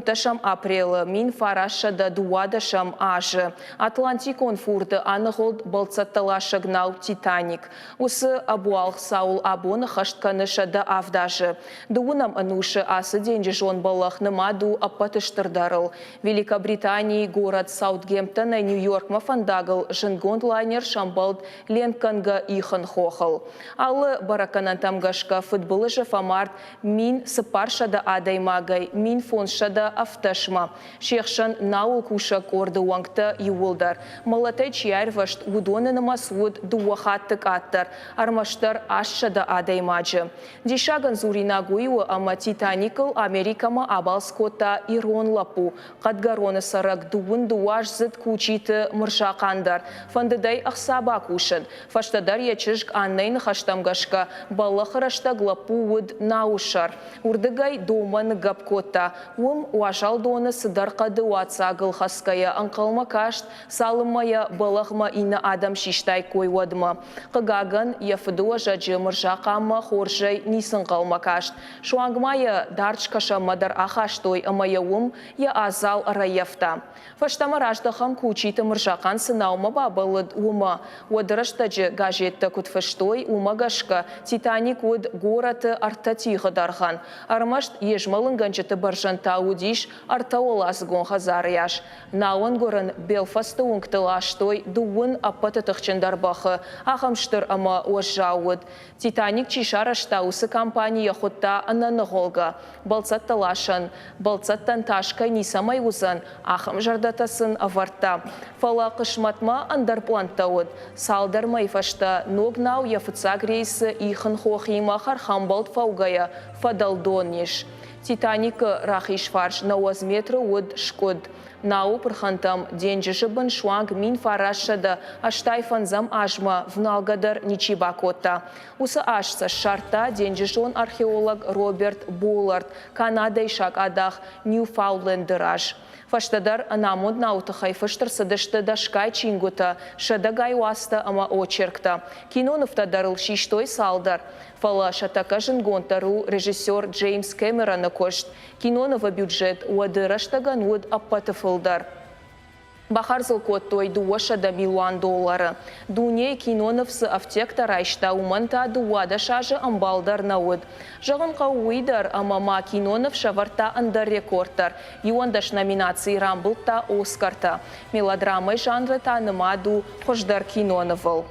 Дӕсӕм апрелы 1912 азы Атлантикон фурды аныгъуылд бӕлццӕттӕласӕг нау «Титаник». Уыцы ӕбуалгъ цауыл абоны хӕст кӕны 107 азы. Дыууынӕм ӕнусы ацы денджызон бӕллӕх нымад у ӕппӕты стырдӕрыл. Великобританийы горӕт Саутгемптонӕй Нью-Йоркмӕ фӕндагыл зындгонд лайнер сӕмбӕлд ленкгӕнгӕ ихын хохыл. Алы бӕрӕггӕнӕнтӕм гӕсгӕ фыдбылызы фӕмард 1400 адӕймагӕй 1517-мӕ. Се хсӕн науыл кусӕг къорды уӕнгтӕ иууылдӕр. Мӕлӕтӕй чи аирвӕзт, уыдоны нымӕц уыд дыууӕ хатты къаддӕр, ӕрмӕстдӕр 800 адӕймаджы. Диссагӕн дзуринаг уый у, ӕмӕ «Титаник-ыл» Америкӕмӕ абалц кодта ирон лӕппу, Хъӕдгӕроны цӕрӕг дыууын дыууӕаздзыд Кучиты Мырзахъан дӕр. Фӕндыд ӕй ӕхца бакусын. Фӕстӕдӕр йӕ чызг Аннӕйы ныхӕстӕм гӕсгӕ, бӕллӕхы рӕстӕг лӕппу уыд науы сӕр. Уырдыгӕй донмӕ ныггӕпп кодта. Уым, уазал доны цыдӕр хъӕды уадздзагыл хӕцгӕйӕ ӕнхъӕлмӕ каст, цалынмӕ йӕ бӕлӕгъмӕ иннӕ адӕм систаиккой, уӕдмӕ. Хъыгагӕн, йӕ фыдыуӕзӕджы Мырзахъанмӕ хорзӕй ницы ӕнхъӕлмӕ каст. Суанг ма йӕ дард скӕсӕнмӕ дӕр ахастой ӕмӕ йӕ уым йӕ адзал ӕрӕййӕфта. Фӕстӕмӕ раздӕхӕм Кучиты Мырзахъан цы наумӕ бабӕллыд, уымӕ. Уӕды рӕстӕджы газеттӕ куыд фыстой, уымӕ гӕсгӕ «Титаник» уыд горӕты ӕртӕ тигъы дӕргъӕн. Ӕрмӕст йе змӕлынгӕнджыты бӕрзӕнд та уыдис ӕртӕуӕладзыгон хӕдзары йас. Науӕнгуырын Белфасты уынгты ластой дыууын ӕппӕты тыхджындӕр бӕхы, ахӕм стыр ӕмӕ уӕззау уыд. «Титаник» чи сарӕзта, уыцы компани йӕ хуыдта ӕнӕныгъуылгӕ бӕлццӕттӕ ласӕн. Бӕлццӕттӕн тас кӕй ницӕмӕй уыдзӕн, ахӕм зӕрдӕтӕ сын ӕвӕрдта. Фӕлӕ хъысмӕтмӕ ӕндӕр пълӕнттӕ уыд. Цалдӕр мӕйы фӕстӕ ног нау йӕ фыццаг рейсы ихын хохимӕ хӕрхӕмбӕлд фӕугӕйӕ фӕдӕлдон ис. «Титаник-ы» рахиз фарс 90 метры уыд скъуыд. Науы пырхӕнтӕм денджызы бын суанг 1985 азмӕ вналгӕ дӕр ничи бакодта. Уыцы аз сӕ ссардта денджызон археолог Роберт Боллард Канадӕйы сакъадах Ньюфаундленды раз. Фӕстӕдӕр ӕнамонд науы тыххӕй фыст ӕрцыдысты дӕсгай чингуытӕ, сӕдӕгай уацтӕ ӕмӕ очерктӕ. Кинонывтӕ дӕр ыл систой цалдӕр. Фӕлӕ сӕ тӕккӕ зындгонддӕр у режиссер Джеймс Кэмероны куыст. Кинонывы бюджет уӕды рӕстӕгӕн уыд ӕппӕты фылдӕр. Бахардз ыл кодтой 200 милуан доллары. Дунейы киноныв цы ӕфтиӕгтӕ райста, уымӕн та 12 азы ӕмбал дӕр нӕ уыд. Зӕгъын хъӕуы уый дӕр, ӕмӕ ма киноныв сӕвӕрдта ӕндӕр рекорд дӕр. 11 номинацийы рамбылдта Оскартӕ. Мелодрамӕйы жанры та нымад у хуыздӕр кинонывыл.